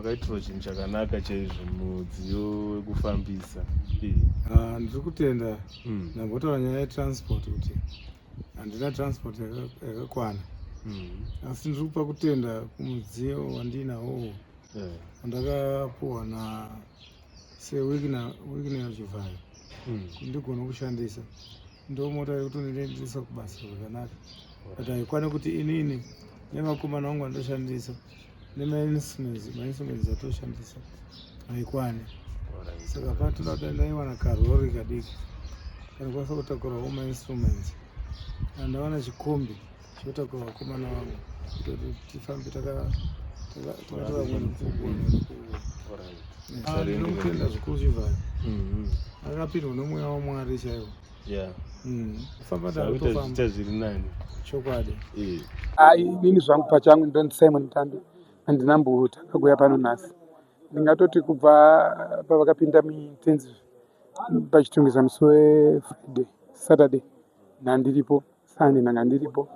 Makaitirwa chinhu chakanaka chaizvo, mudziyo wekufambisa. Ah, ndiri kutenda. Ndambotaura nyaya yetransport kuti handina transport yakakwana. Asi ndiri kupa kutenda kumudziyo wandinawo wandakapuwa na seWicknell Chivhayo kuti ndigone kushandisa. Ndo mota yekutondiendesa kubasa zvakanaka, but haikwani kuti inini nevakomana vangu vandoshandisa nemainstruments, mainstruments atoshandisa haikwani. Saka patoda kuti ndaiwana karori kadiki kanokwanisa kutakurawo mainstruments, kana ndawana chikombi chinotakura vakomana vangu kuti tifambe takatora vamweni. Ndinokutenda zvikuru Chivhayo. Akapindwa nomweya waMwari chaiwo. Kufamba ndakutofamba zviri nani. Chokwadi. Ai, inini zvangu pachangu ndonzi Simon Mutambi. Handinambotanga kuuya pano nhasi. Ndingatoti kubva pavakapinda muintensive paChitungwiza musi weFriday, Saturday ndandiripo, Sunday ndanga ndiripo,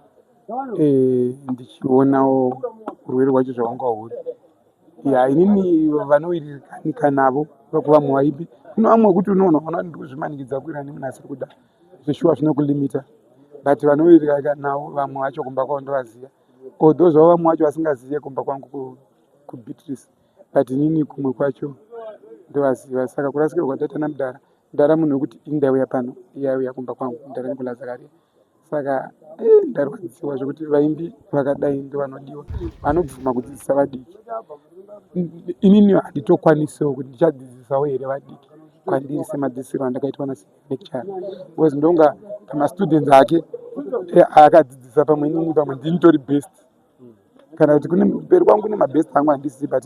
ndichionawo urwere hwacho zvahwanga huri. Ya, inini vanowiririka navo vamwe vaimbi, kune vamwe wekuti unoona ona ndikuzvimanikidza kuwirana nemunhu asiri kuda zveshuwa, zvinokulimita, but vanowiririka navo vamwe vacho kumba kwavo ndovaziva, although zvavo vamwe vacho vasingazive kumba kwangu kuBeatrice, but inini kumwe kwacho ndovaziva. Saka kurasikirwa kwataita namudhara, mudhara munhu wekuti ini ndaiuya pano, iye aiuya kumba kwangu, mudhara Nicolas Zakaria. Saka ndarwadziwa zvekuti vaimbi vakadai ndovanodiwa, vanobvuma kudzidzisa vadiki. Inini handitokwanisewo kuti ndichadzidzisawo here vadiki kwandiri semadzidzisiro andakaitwa nalecturer, because ndonga pamastudents ake aakadzidzisa, pamwe inini pamwe ndini tori best, kana kuti kune mberi kwangu kune mabest angu handisi, but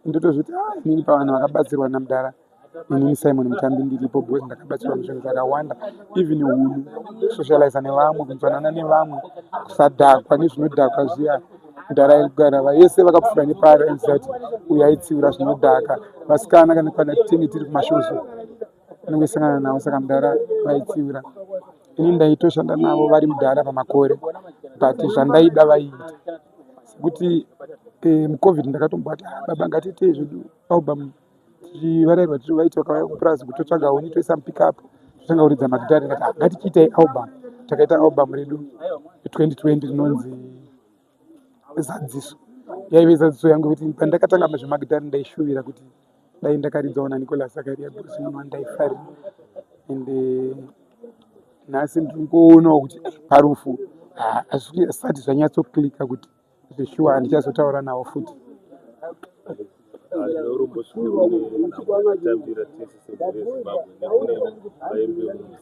ndotozviti, ah, inini pavanhu vakabatsirwa namudhara, inini Simon Mutambi ndiripo, because ndakabatsirwa muzvinhu zvakawanda, even hunhu, kusocializa nevamwe, kunzwanana nevamwe, kusadhakwa nezvinodhakwa zviya. Mudhara aigara vayese vakapfuura nepari aiziva kuti uyu aitsiura zvinodhaka. Vasikana kana tinenge tiri kumashows anongosangana navo, saka mudhara vaitsiura. Ini ndaitoshanda navo vari mudhara pamakore, but zvandaida vaiita, sekuti muCovid ndakatomboti, "Ah, baba, ngatiitei zvedu album." Tichivarairwa tiri vaiti vakauya kupurazi kutotsvaga huni, toisa mupickup, totanga kuridza magitari. Ndikati, "Ah, ngatichiitai album." Takaita album redu 2020 rinonzi Zadziso. Yaive zadziso yangu yekuti pandakatanga zvemagitari ndaishuvira kuti dai ndakaridzawo naNicolas Zakaria, because munhu wandaifarira. And nhasi ndiri kuonawo kuti parufu hazvisati zvanyatsoclicka kuti zveshuwa handichazotaura navo futi. Tine urombo zvikuru nenhamo yatambira tese semhuri yeZimbabwe nekune vaimbi vemuno.